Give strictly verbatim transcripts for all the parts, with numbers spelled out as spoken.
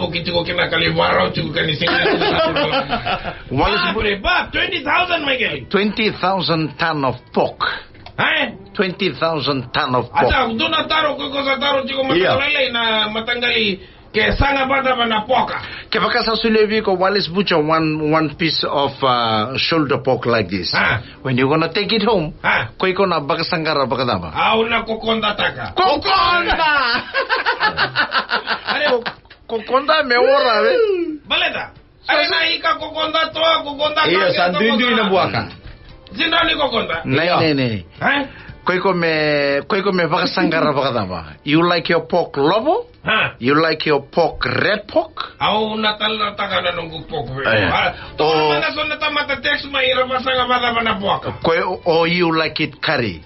vakavuki tiko kina ka lai varau tiko ka ni sega. Wallace Butcher. Ba, twenty thousand, Michael. Twenty thousand ton of pork. Eh? Twenty thousand ton of pork. Ata, dua na taro ko ko sa taro tiko. Ia. Mataqali na, mataqali ke saga vakacava na poka. Kevaka sa solia vei iko Wallace Butcher one, one piece of, uh, shoulder pork like this. Ah. When you gonna take it home? Ah. Ko iko na vakasaqara vakacava? Au na kokodataka. Kokoda! Are, ko-, kokoda me ora, e? Baleta. Are na ika kokoda toa, kokoda. Ia, ka sa duidui na vuaka. Sina ni kokoda. Nei, nei, nei. Eh? Ko iko me, ko iko me vakasaqara vakacava? You like your pork lovo? Ha? You like your pork red pork? Au na talataka na noqu pork red. Eh. Ah, o mana so na tamata text mai ira vasaga vakacava na poka. Ko, or you like it curry?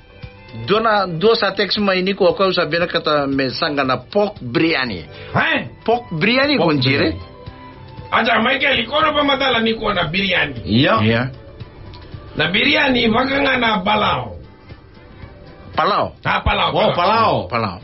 Dua na, dua sa text mai nikua, o koya au sa vinakata me saga na pork biryani. Eh? Pork biryani ko jire? Aja, Michael, iko na vamatala nikua na biryani. Ia. Ia. Na biryani vaka ga na balao. Palao? Ah, palao, palao. Palao. Palao.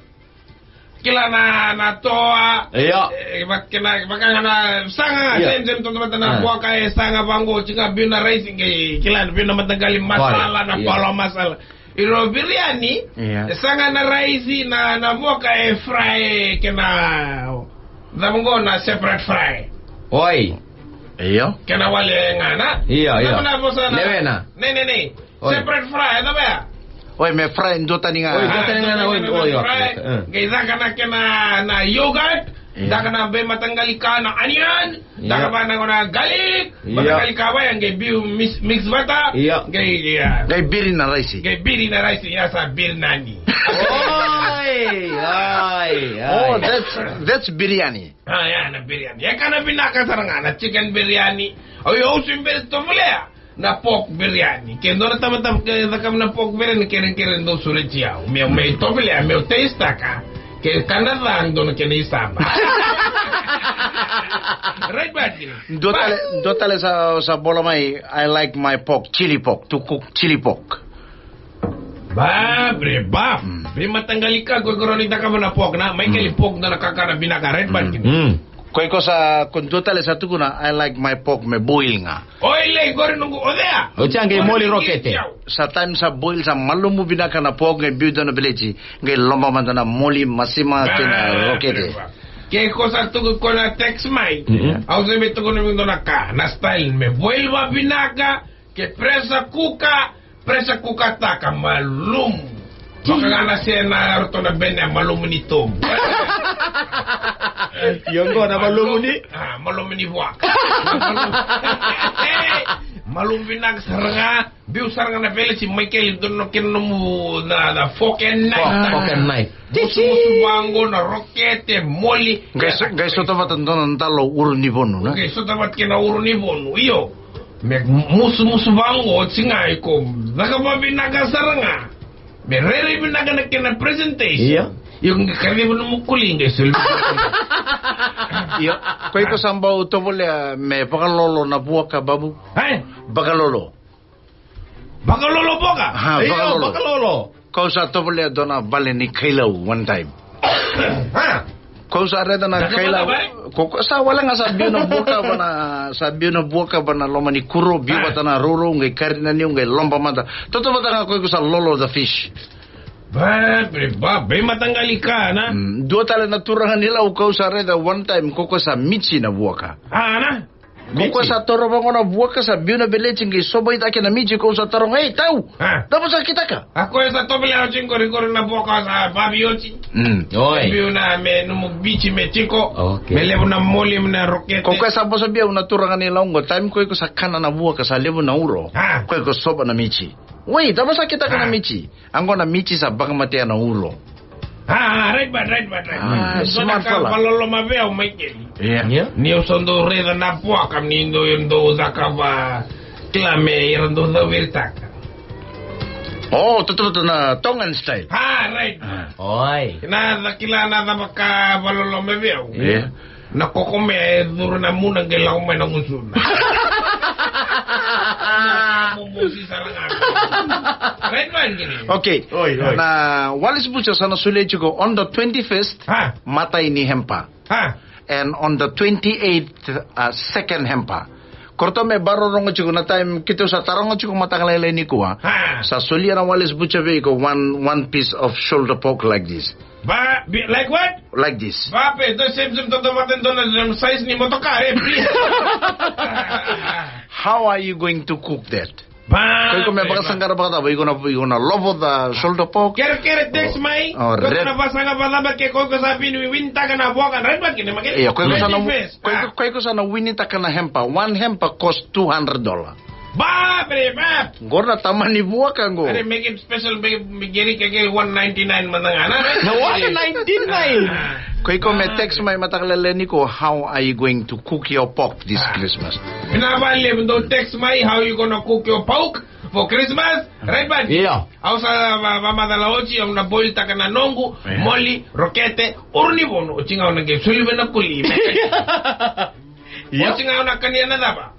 Kila na, na toa. Io. E, vaka na, vaka na saga, io. Same, same, toto vata na, ah, vuaka e saga vaqo, tiko ga biu na raisi qai, kila na biu na mataqali masala, na, io, palo masala. Iro biryani, io, e saga na raisi, na, na vuaka e fry, kena, cava qo na separate fry. Oi. Io. Kena wale ga na. Io, io. Cava na vosa na. Lewena. Nei, nei, nei. Oi. Separate fry, e cava ya? Oi, me fry dua tani ga. Oi, dua tani ga na, oi, oi, oi, fry, oi, oi. Qai caka na kena na yogurt, io, caka na veimataqali ka na onion, io, caka vaka na gona garlic, io, mataqali ka vaya, qai biu mix, mix vata, io, qai, io. Qai biri na raisi. Qai biri na raisi, ya sa biryani. Oi, oi, oi. Oh, that's, that's biryani. Ah, ya na biryani. E ka na vinaka sara ga na chicken biryani. Au, au se bera tovolea na pork biryani. Ke dua na tamatama ke cakava na pork biryani, kerekere dou sureti au. Meu, meu tovolea, meu taste-taka. Ke ka na ca dou na kena isaba. Right, Bati? Dua tale, dua tale sa, sa bola mai, I like my pork, chili pork, to cook chili pork. Ba, bre, ba. Mm. Veimataqali ka ko, ko rawa ni cakava na pork, na, mai keli, mm, pork dua na kakana vinaka, right, Bati? Mm. Ko iko sa, ko dua tale sa tukuna, I like my pork me boil ga. Oi, lai, qori noqu, o cea? O cea qai moli rokete. Sa time sa boil, sa malumu vinaka na pork, qai biu dua na veleti, qai lomba mada na moli, masima, kei na rokete. Ke ko sa tuku ko na text mai. Mm-hmm. Au se me tuku na mi dua na ka, na style me boil vavinaka, ke pressure cooker, pressure cooker-taka malumu. Vaka ga na se na ratou na bene, malumu ni tobu. Io, qo na malumu ni? Ah, malumu ni vuaka. Malumu vinaka sara ga, biu sara ga na veleti, mai keli dua na kena nomu na, na fork and knife. Fork, fork and knife. Musu, musu vaqo na rokete, moli. Qai so-, qai sota vata dua na dalo uru ni vonu, na? Qai sota vata kei na uru ni vonu, io. Me musu, musu vaqo, oti ga iko cakava vinaka sara ga. Me rairai vinaka na kena presentation. Io. Io, qai kaciva nomu koli qai soli. Io, ko iko sa bau tovolea me vakalolo na vuaka, Babu? Ai? Vakalolo. Vakalolo vuaka? Ha, io, vakalolo. Vakalolo. Kau sa tovolea dua na vale ni kailau one time. Ha? Kau sa raica na kailau. Ko, ko sa wale ga sa biu na vuaka vana, sa biu na vuaka vana loma ni kuro, biu vata na rourou, qai kari na niu, qai lomba mada. Toto vata ga ko iko sa lolo the fish. Ba, bre, ba, veimataqali ka, na? Mm, dua tale na turaga ni Lau kau sa raica one time, ko ko sa mici na vuaka. A, na? Ko koya sa toro vaqo na vuaka, sa biu na veleti, qai sobai cake na mici, ko sa taroga, "Ei, tau, cava sa kitaka?" A koya sa tovolea oti qori, qori na vuaka sa vavi oti. Mm. Oi. Biu na me nomu mici me tiko. Okay. Me levu na moli, me na rokete. Ko koya sa vosa vei au na turaga ni Lau qo, time ko iko sa kana na vuaka sa levu na uro. A. Ko iko soba na mici. Oi, cava sa kitaka na mici? Qo na mici sa vakamatea na uro. A, a, right, but right, but right. A, smart fella. Vakaloloma vei au, Michael. Io. Io. Ni au sa dau raica na vuaka, ni dau, dau cakava, kila me ira dau caviritaka. O, toto vata na Tongan style. A, right. A. Oi. Na, na kila na cava ka vakaloloma vei au. Io. Na koko me e curu na muna qai lako mai na gusuna. Momosi sara ga. Right, man, kini. Okay. Oi, oi. Na Wallace Butcher sa na solia tiko on the twenty-first, ha, matai ni hemper. Ha. And on the twenty-eighth, uh, second hemper. Ko ratou me vakarorogo tiko na time keitou sa taroga tiko mataka lailai nikua. Ha. Sa solia na Wallace Butcher vei iko one, one piece of shoulder pork like this. Ba, bi-, like what? Like this. Ba, pe, the same, same, the, the, the, the, the size ni motoka, eh, please. How are you going to cook that? Ba, ko iko me, ba, vakasaqara vakacava, iko na, iko na lovo the shoulder pork? Kere, kere, text mai. Or, or ko red. Na vasaqa vacava ke ko iko sa win, winitaka na vuaka, right, ba, kene, ma kene. Io, ko iko sa na, twenty-first, ko iko, ah, ko iko sa na winitaka na hemper. One hemper cost two hundred dollar. Ba, bre, ba. Qori na tamani vuaka qo. Are, make it special, make it, make it, make it one ninety-nine mada ga, na? Na one ninety-nine. Ah. Ko iko me text mai mataka lailai nikua, how are you going to cook your pork this Christmas? Vinaka vakalevu, dou text mai, how you gonna cook your pork for Christmas? Right, buddy? Io. Au sa va-, vamacala oti, au na boil taka na noqu, io, moli, rokete, uru ni vonu, oti ga au na qai soli vei na koli. Io. Oti ga au na kania na cava?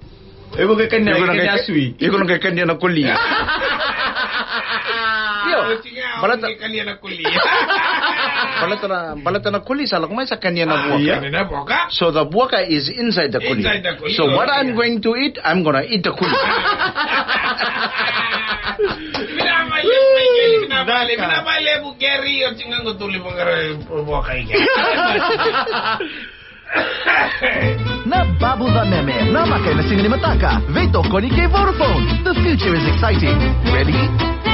Iko qai kania, iko na qai kania sui. Iko na qai kania na koli. Io. Oti ga au na qai kania na koli. Baleta na, baleta na koli sa lako mai sa kania na vuaka. Ia. Kania na vuaka. So the vuaka is inside the koli. Inside the koli, so what I'm going to eat, I'm gonna eat the koli. Vinaka vakalevu, Gary, o tinga qo tuli vaqara vuaka i ke. Na Babu Vameme, na maka ena siga ni mataka. Veitokoni kei Vodafone. The future is exciting. Ready?